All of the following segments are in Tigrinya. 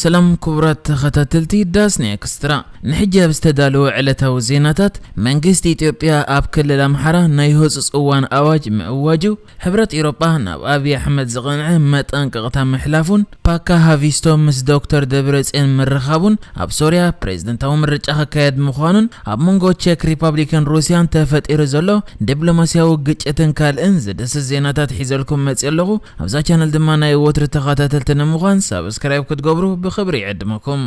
ሰላም ክቡራት ተኸታተልቲ ዳስኒ ኤክስትራ፣ ንሕጂ ኣብ ዝተዳለወ ዕለታዊ ዜናታት፣ መንግስቲ ኢትዮጵያ ኣብ ክልል ኣምሓራ ናይ ህጹጽ እዋን ኣዋጅ ምእዋጁ፣ ሕብረት ኤውሮጳ ናብ ኣብይ ኣሕመድ ዝቐንዐ መጠንቀቕታ ምሕላፉን፣ ፓካ ሃቪስቶ ምስ ዶክተር ደብረጽዮን ምርኻቡን፣ ኣብ ሶርያ ፕሬዝደንታዊ ምርጫ ክካየድ ምዃኑን፣ ኣብ መንጎ ቸክ ሪፐብሊክን ሩስያን ተፈጢሩ ዘሎ ዲፕሎማስያዊ ግጭትን ካልእን ዝድስስ ዜናታት ሒዘልኩም መጽእ ኣለኹ። ኣብዛ ቻነል ድማ ናይ ወትሪ ተኸታተልቲ ንምዃን ሳብስክራይብ ክትገብሩ ብኽብሪ ይዕድመኩም።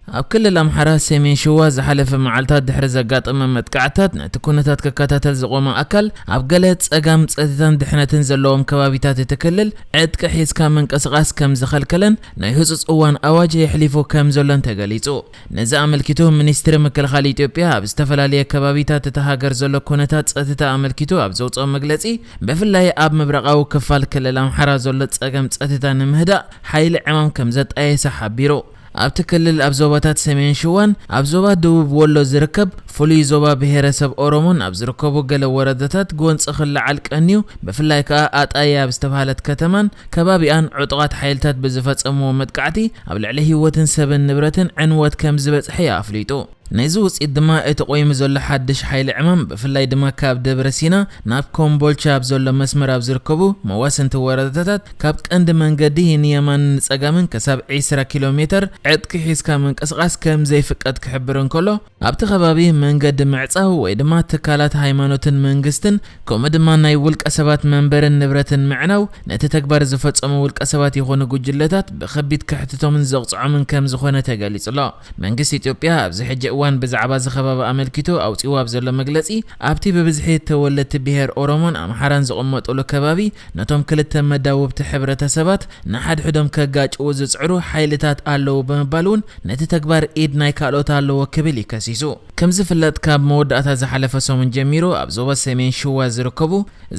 ኣብ ክልል ኣምሓራ ሰሜን ሽዋ ዝሓለፈ መዓልታት ድሕሪ ዘጋጠመ መጥቃዕታት ነቲ ኩነታት ክከታተል ዝቖመ ኣካል ኣብ ገለ ጸጋም ጸጥታን ድሕነትን ዘለዎም ከባቢታት እቲ ክልል ዕጥቂ ሒዝካ ምንቅስቓስ ከም ዝኸልከለን ናይ ህጹጽ እዋን ኣዋጅ የሕሊፉ ከም ዘሎን ተገሊጹ። ነዚ ኣመልኪቱ ሚኒስትሪ ምክልኻል ኢትዮጵያ ኣብ ዝተፈላለየ ከባቢታት እታ ሃገር ዘሎ ኩነታት ጸጥታ ኣመልኪቱ ኣብ ዘውጽኦ መግለጺ፣ ብፍላይ ኣብ ምብራቓዊ ክፋል ክልል ኣምሓራ ዘሎ ጸገም ጸጥታ ንምህዳእ ሓይሊ ዕማም ከም ዘጣየሰ ሓቢሩ። ኣብቲ ክልል ኣብ ዞባታት ሰሜን ሽዋን ኣብ ዞባ ደቡብ ወሎ ዝርከብ ፍሉይ ዞባ ብሄረሰብ ኦሮሞን ኣብ ዝርከቡ ገለ ወረዳታት ጎንጺ ክለዓል ቀንዩ፣ ብፍላይ ከኣ ኣጣየ ኣብ ዝተባህለት ከተማን ከባቢኣን ዕጡቓት ሓይልታት ብዝፈጸምዎ መጥቃዕቲ ኣብ ልዕሊ ህይወትን ሰብን ንብረትን ዕንወት ከም ዝበጽሐ እዩ ኣፍሊጡ። ነዚ ውጽኢት ድማ እቲ ቆይሙ ዘሎ ሓድሽ ሓይሊ ዕማም ብፍላይ ድማ ካብ ደብረ ሲና ናብ ኮምቦልቻ ኣብ ዘሎ መስመር ኣብ ዝርከቡ መዋስንቲ ወረዳታት ካብ ቀንዲ መንገዲ ንየማንን ንጸጋምን ክሳብ ዕስራ ኪሎ ሜተር ዕጥቂ ሒዝካ ምንቅስቓስ ከም ዘይፍቀድ ክሕብር እንከሎ፣ ኣብቲ ከባቢ መንገዲ ምዕጻው ወይ ድማ ትካላት ሃይማኖትን መንግስትን ከምኡ ድማ ናይ ውልቀ ሰባት መንበርን ንብረትን ምዕናው ነቲ ተግባር ዝፈጸሙ ውልቀ ሰባት ይኹኑ ጉጅለታት ብኸቢድ ከሕትቶምን ዘቕጽዖምን ከም ዝኾነ ተገሊጹ ኣሎ። መንግስቲ ኢትዮጵያ ኣብዚ ሕጂ እዋን ብዛዕባ እዚ ከባቢ ኣመልኪቱ ኣውጺእዎ ኣብ ዘሎ መግለጺ፣ ኣብቲ ብብዝሒ ተወለድቲ ብሄር ኦሮሞን ኣምሓራን ዝቕመጡሉ ከባቢ ነቶም ክልተ መዳውብቲ ሕብረተሰባት ንሓድሕዶም ከጋጭዉ ዝጽዕሩ ሓይልታት ኣለዉ ብምባል እውን ነቲ ተግባር ኢድ ናይ ካልኦት ኣለዎ ክብል እዩ ከሲሱ። ከም ዝፍለጥ ካብ መወዳእታ ዝሓለፈ ሰሙን ጀሚሩ ኣብ ዞባ ሰሜን ሽዋ ዝርከቡ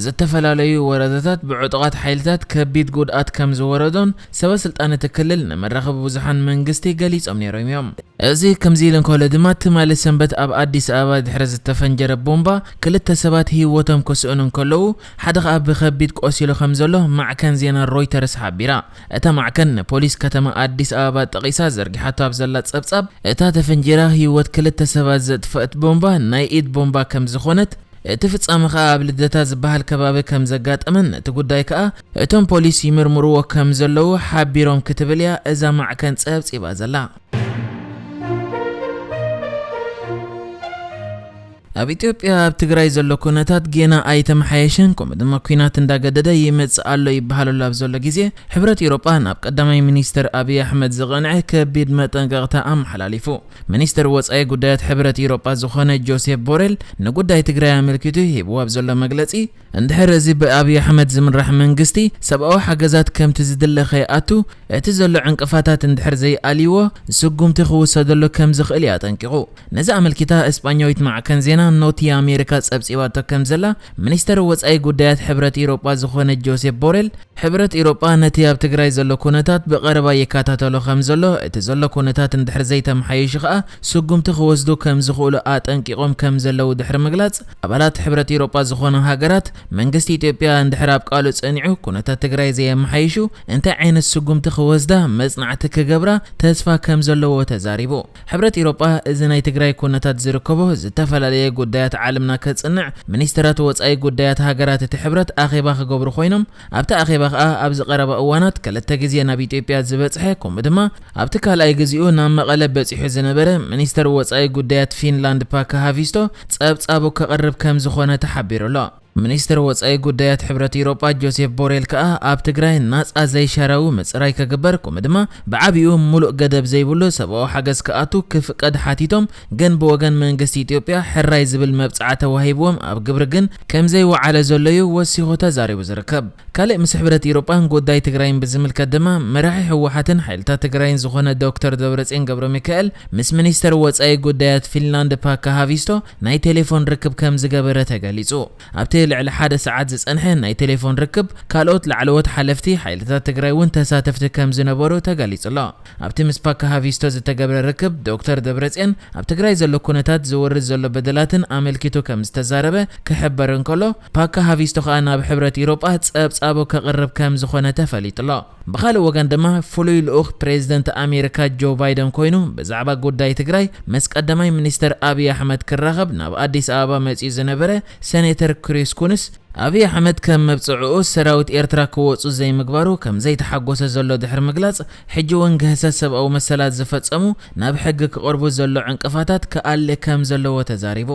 ዝተፈላለዩ ወረዳታት ብዕጡቓት ሓይልታት ከቢድ ጉድኣት ከም ዝወረዶን ሰበ ስልጣን እቲ ክልል ንመራኸቢ ብዙሓን መንግስቲ ገሊጾም ነይሮም እዮም። እዚ ከምዚ ኢሉ እንከሎ ድማ ትማሊ ሰንበት ኣብ ኣዲስ ኣበባ ድሕሪ ዝተፈንጀረ ቦምባ ክልተ ሰባት ህይወቶም ክስእኑ እንከለዉ ሓደ ከኣ ብኸቢድ ቆሲሉ ከም ዘሎ ማዕከን ዜና ሮይተርስ ሓቢራ። እታ ማዕከን ንፖሊስ ከተማ ኣዲስ ኣበባ ጠቒሳ ዘርጊሓቶ ኣብ ዘላ ጸብጻብ እታ ተፈንጂራ ህይወት ክልተ ሰባት ዘጥፈአት ቦምባ ናይ ኢድ ቦምባ ከም ዝኾነት እቲ ፍጻመ ከኣ ኣብ ልደታ ዝበሃል ከባቢ ከም ዘጋጠመን ነቲ ጉዳይ ከኣ እቶም ፖሊስ ይምርምርዎ ከም ዘለዉ ሓቢሮም ክትብል እያ እዛ ማዕከን ጸብጺባ ዘላ። ኣብ ኢትዮጵያ ኣብ ትግራይ ዘሎ ኩነታት ጌና ኣይተመሓየሸን፣ ከምኡ ድማ ኲናት እንዳገደደ ይመጽእ ኣሎ ይበሃል ኣሎ ኣብ ዘሎ ግዜ፣ ሕብረት ኤውሮጳ ናብ ቀዳማይ ሚኒስትር ኣብይ ኣሕመድ ዝቐንዐ ከቢድ መጠንቀቕታ ኣመሓላሊፉ። ሚኒስትር ወጻኢ ጉዳያት ሕብረት ኤውሮጳ ዝኾነ ጆሴፍ ቦሬል ንጉዳይ ትግራይ ኣመልኪቱ ሂብዎ ኣብ ዘሎ መግለጺ፣ እንድሕር እዚ ብኣብይ ኣሕመድ ዝምራሕ መንግስቲ ሰብኣዊ ሓገዛት ከምቲ ዝድለ ከይኣቱ፣ እቲ ዘሎ ዕንቅፋታት እንድሕር ዘይኣልይዎ፣ ስጉምቲ ክውሰደሉ ከም ዝኽእል እዩ ኣጠንቂቑ። ነዚ ኣመልኪታ እስጳኛዊት ማዕከን ዜና ኖቲ ኣሜሪካ ጸብጺባቶ ከም ዘላ፣ ሚኒስተር ወጻኢ ጉዳያት ሕብረት ኢሮጳ ዝኾነ ጆሴፍ ቦሬል፣ ሕብረት ኢሮጳ ነቲ ኣብ ትግራይ ዘሎ ኩነታት ብቐረባ ይከታተሎ ከም ዘሎ፣ እቲ ዘሎ ኩነታት እንድሕር ዘይተመሓይሹ ከኣ ስጉምቲ ክወስዱ ከም ዝኽእሉ ኣጠንቂቖም ከም ዘለዉ ድሕሪ ምግላጽ፣ ኣባላት ሕብረት ኢሮጳ ዝኾና ሃገራት፣ መንግስቲ ኢትዮጵያ እንድሕር ኣብ ቃሉ ጸኒዑ ኩነታት ትግራይ ዘየመሓይሹ እንታይ ዓይነት ስጉምቲ ክወስዳ መጽናዕቲ ክገብራ ተስፋ ከም ዘለዎ ተዛሪቡ። ሕብረት ኢሮጳ እዚ ናይ ትግራይ ኩነታት ዝርከቦ ዝተፈላለየ ጉዳያት ዓለምና ከጽንዕ ሚኒስተራት ወጻኢ ጉዳያት ሃገራት እቲ ሕብረት ኣኼባ ክገብሩ ኮይኖም፣ ኣብቲ ኣኼባ ከኣ ኣብዚ ቀረባ እዋናት ክልተ ግዜ ናብ ኢትዮጵያ ዝበጽሐ፣ ከምኡ ድማ ኣብቲ ካልኣይ ግዚኡ ናብ መቐለ በጺሑ ዝነበረ ሚኒስተር ወጻኢ ጉዳያት ፊንላንድ ፓካ ሃቪስቶ ጸብጻቡ ከቕርብ ከም ዝኾነ ተሓቢሩ ኣሎ። ሚኒስተር ወጻኢ ጉዳያት ሕብረት ኢሮጳ ጆሴፍ ቦሬል ከኣ ኣብ ትግራይ ናጻ ዘይሻራዊ ምጽራይ ክግበር፣ ከምኡ ድማ ብዓቢኡ ሙሉእ ገደብ ዘይብሉ ሰብኣዊ ሓገዝ ክኣቱ ክፍቀድ ሓቲቶም፣ ግን ብወገን መንግስቲ ኢትዮጵያ ሕራይ ዝብል መብጽዓ ተዋሂብዎም ኣብ ግብሪ ግን ከም ዘይወዓለ ዘሎ እዩ ወሲኹ ተዛሪቡ ዝርከብ። ካልእ ምስ ሕብረት ኢሮጳን ጉዳይ ትግራይን ብዝምልከት ድማ መራሒ ህወሓትን ሓይልታት ትግራይን ዝኾነ ዶክተር ደብረጽዮን ገብረ ሚካኤል ምስ ሚኒስተር ወጻኢ ጉዳያት ፊንላንድ ፓካ ሃቪስቶ ናይ ቴሌፎን ርክብ ከም ዝገበረ ተገሊጹ። ኣብ ቴሌ ልዕሊ ሓደ ሰዓት ዝጸንሐ ናይ ቴሌፎን ርክብ፣ ካልኦት ላዕለዎት ሓለፍቲ ሓይልታት ትግራይ እውን ተሳተፍቲ ከም ዝነበሩ ተገሊጹ ኣሎ። ኣብቲ ምስ ፓካ ሃቪስቶ ዝተገብረ ርክብ፣ ዶክተር ደብረጽዮን ኣብ ትግራይ ዘሎ ኩነታት፣ ዝወርድ ዘሎ በደላትን ኣመልኪቱ ከም ዝተዛረበ ክሕበር እንከሎ፣ ፓካ ሃቪስቶ ከኣ ናብ ሕብረት ኢሮጳ ጸብጻቡ ከቕርብ ከም ዝኾነ ተፈሊጡ ኣሎ። ብኻልእ ወገን ድማ፣ ፍሉይ ልኡኽ ፕሬዝደንት ኣሜሪካ ጆ ባይደን ኮይኑ ብዛዕባ ጉዳይ ትግራይ ምስ ቀዳማይ ሚኒስተር ኣብይ ኣሕመድ ክራኸብ ናብ ኣዲስ ኣበባ መጺኡ ዝነበረ ሴኔተር ክሪስ ኩንስ፣ ኣብይ ኣሕመድ ከም መብጽዕኡ ሰራዊት ኤርትራ ክወጹ ዘይምግባሩ ከም ዘይተሓጎሰ ዘሎ ድሕሪ ምግላጽ፣ ሕጂ እውን ግህሰት ሰብኣዊ መሰላት ዝፈጸሙ ናብ ሕጊ ክቐርቡ ዘሎ ዕንቅፋታት ክኣሊ ከም ዘለዎ ተዛሪቡ።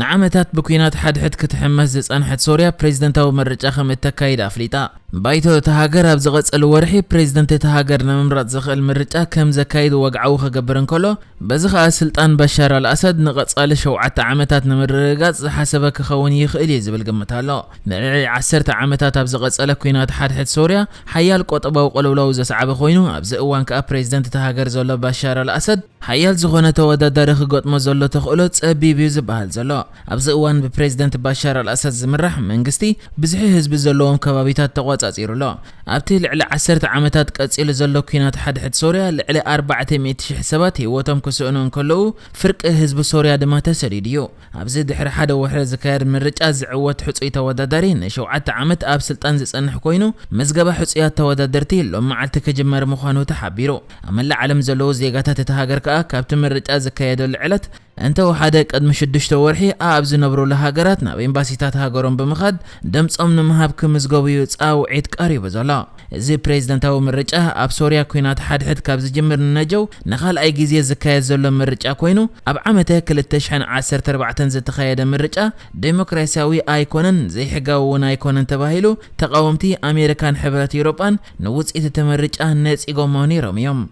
ንዓመታት ብኲናት ሓድሕድ ክትሕመስ ዝጸንሐት ሶርያ ፕሬዝደንታዊ ምርጫ ከም እተካይድ ኣፍሊጣ። ባይቶ እታ ሃገር ኣብ ዝቐጸሉ ወርሒ ፕሬዝደንት እታ ሃገር ንምምራጽ ዘኽእል ምርጫ ከም ዘካይድ ወግዓዊ ክገብር እንከሎ፣ በዚ ኸኣ ስልጣን ባሻር ኣልኣሳድ ንቐጻሊ ሸውዓተ ዓመታት ንምርግጋጽ ዝሓሰበ ክኸውን ይኽእል እዩ ዝብል ግምት ኣሎ። ንልዕሊ ዓሰርተ ዓመታት ኣብ ዝቐጸለ ኲናት ሓድሕድ ሶርያ ሓያል ቆጠባዊ ቅልውላው ዘስዓበ ኮይኑ፣ ኣብዚ እዋን ከኣ ፕሬዝደንት እታ ሃገር ዘሎ ባሻር ኣልኣሳድ ሓያል ዝኾነ ተወዳዳሪ ክገጥሞ ዘሎ ተኽእሎ ጸቢብ እዩ ዝበሃል ዘሎ። ኣብዚ እዋን ብፕሬዝደንት ባሻር ኣልኣሳድ ዝምራሕ መንግስቲ ብዝሒ ህዝቢ ዘለዎም ከባቢታት ተቖጻጺሩ ኣሎ። ኣብቲ ልዕሊ ዓሰርተ ዓመታት ቀጺሉ ዘሎ ኲናት ሓድሕድ ሶርያ ልዕሊ ኣርባዕተ ሚእቲ ሽሕ ሰባት ህይወቶም ክስእኑ እንከለዉ፣ ፍርቂ ህዝቢ ሶርያ ድማ ተሰዲዱ እዩ። ኣብዚ ድሕሪ ሓደ ወርሒ ዝካየድ ምርጫ ዝዕወት ሕጹይ ተወዳዳሪ ንሸውዓተ ዓመት ኣብ ስልጣን ዝጸንሕ ኮይኑ፣ ምዝገባ ሕጹያት ተወዳደርቲ ሎም መዓልቲ ክጅመር ምዃኑ ተሓቢሩ። ኣብ መላእ ዓለም ዘለዉ ዜጋታት እታ ሃገር ከኣ ካብቲ ምርጫ ዝካየደሉ ዕለት እንተወሓደ ቅድሚ ሽዱሽተ ወርሒ ኣብ ዝነብሩሉ ሃገራት ናብ ኤምባሲታት ሃገሮም ብምኻድ ድምጾም ንምሃብ ክምዝገቡ እዩ ጻውዒት ቀሪቡ ዘሎ። እዚ ፕሬዝደንታዊ ምርጫ ኣብ ሶርያ ኲናት ሓድሕድ ካብ ዝጅምር ንነጀው ንኻልኣይ ግዜ ዝካየድ ዘሎ ምርጫ ኮይኑ፣ ኣብ ዓመተ ክልተ ሽሕን ዓሰርተ ኣርባዕተን ዝተኻየደ ምርጫ ዴሞክራሲያዊ ኣይኮነን፣ ዘይሕጋዊ እውን ኣይኮነን ተባሂሉ፣ ተቓወምቲ ኣሜሪካን ሕብረት ኤውሮጳን ንውጽኢት እቲ ምርጫ ነጺጎሞ ነይሮም እዮም።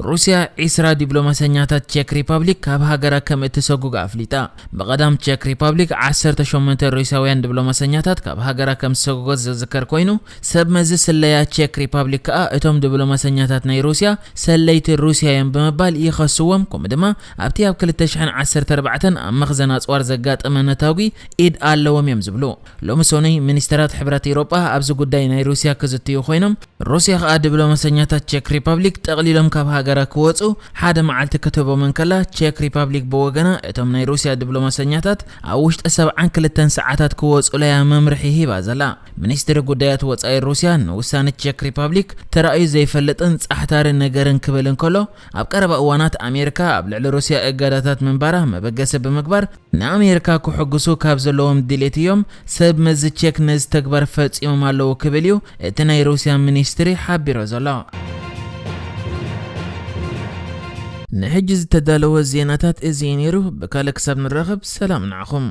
ሩስያ ዒስራ ዲፕሎማሰኛታት ቼክ ሪፓብሊክ ካብ ሃገራ ከም እትሰጉግ ኣፍሊጣ። ብቐዳም ቼክ ሪፓብሊክ ዓሰርተ ሸሞንተ ሩስያውያን ዲፕሎማሰኛታት ካብ ሃገራ ከም ዝሰጉጎት ዝዝከር ኮይኑ፣ ሰብ መዚ ስለያ ቼክ ሪፓብሊክ ከኣ እቶም ዲፕሎማሰኛታት ናይ ሩስያ ሰለይቲ ሩስያ እዮም ብምባል ይኸስዎም፣ ከምኡ ድማ ኣብቲ ኣብ ክልተ ሽሕን ዓሰርተ ኣርባዕተን ኣብ መኽዘን ኣጽዋር ዘጋጠመ ነታጒ ኢድ ኣለዎም እዮም ዝብሉ። ሎሚ ሰኑይ ሚኒስተራት ሕብረት ኤውሮጳ ኣብዚ ጉዳይ ናይ ሩስያ ክዝትዩ ኮይኖም፣ ሩስያ ከኣ ዲፕሎማሰኛታት ቼክ ሪፓብሊክ ጠቕሊሎም ካብ ሃገራ ክወጹ ሓደ መዓልቲ ክትህቦም እንከላ፣ ቼክ ሪፓብሊክ ብወገና እቶም ናይ ሩስያ ዲፕሎማሰኛታት ኣብ ውሽጢ ሰብዓን ክልተን ሰዓታት ክወጹለያ መምርሒ ሂባ ዘላ። ሚኒስትሪ ጉዳያት ወጻኢ ሩስያ ንውሳነ ቼክ ሪፓብሊክ ተራእዩ ዘይፈልጥን ጻሕታሪ ነገርን ክብል እንከሎ፣ ኣብ ቀረባ እዋናት ኣሜሪካ ኣብ ልዕሊ ሩስያ እገዳታት ምንባራ መበገሲ ብምግባር፣ ንኣሜሪካ ክሕጉሱ ካብ ዘለዎም ድሌት እዮም። ሰብ መዚ ቼክ ነዚ ተግባር ፈጺሞም ኣለዉ ክብል እዩ እቲ ናይ ሩስያ ሚኒስትሪ ሓቢሮ ዘሎ። ንሕጂ ዝተዳለወ ዜናታት እዚ እዩ ነይሩ። ብካልእ ክሳብ ንራኸብ ሰላም ንዓኹም።